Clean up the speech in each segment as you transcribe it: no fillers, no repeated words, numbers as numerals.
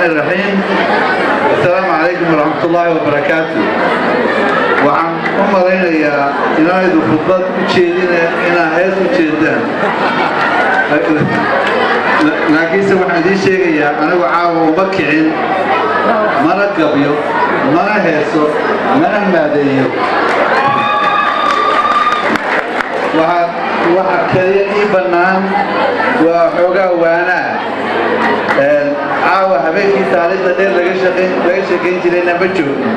الرحيم. السلام عليكم ورحمة الله وبركاته. Waxaan u malaynayaa inaanaydu khudbad u jeedina, inaa hees u jeedaan, laakiinse waxaan idiin sheegayaa, anigu caawa uma kicin, mana gabyo, mana heeso, mana maadeeyo. Waxa kaliya ii bannaan waa xoogaa waanaa. Caawa habeenkii taariikhda dheer laga sheekayn jirayna ma joogin,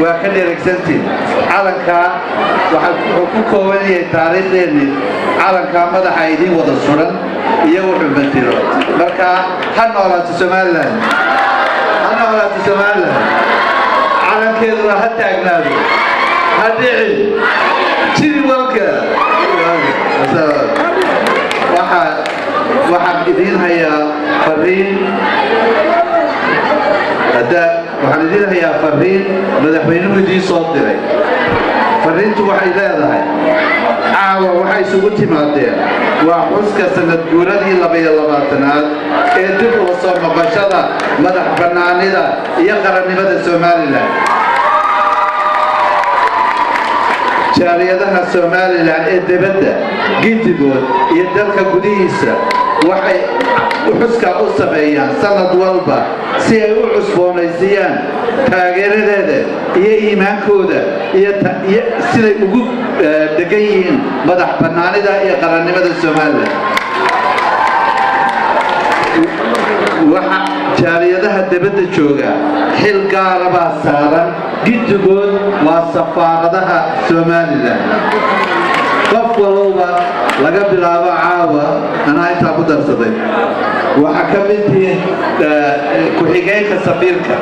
waa ka dheregsantiin. Calankaa wuxuu ku kooban yahay taariikhdeennii, calankaa madaxa idiin wada suran iyo wuxuu matiro. Marka ha noolaato Somaliland, ha noolaato Somaliland, calankeeduna ha taagnaado, ha dhicin jiri walka. Waxaan idiin hayaa fariin hadda, waxaan idiin hayaa fariin madaxweynuhu idiin soo diray. Fariintu waxay leedahay: caawa waxay isugu timaadeen waa xuska sanad guuradii 22aad ee dib ula soo noqoshada madax bannaanida iyo qarannimada Somaliland. Jaaliyadaha Somaliland ee debadda giddigood iyo dalka gudihiisa waxay xuskaa u sameeyaan sanad walba si ay u cusboonaysiiyaan taageeradeeda iyo iimaankooda iyo siday ugu degan yihiin madax bannaanida iyo qarannimada Somaliland. Waxa jaaliyadaha debadda jooga xil gaara baa saaran, giddigood waa safaaradaha Somaliland. Qof walowba laga bilaabo caawa anaa intaa ku darsaday, waxaa ka mid tihiin ku-xigeenka safiirka.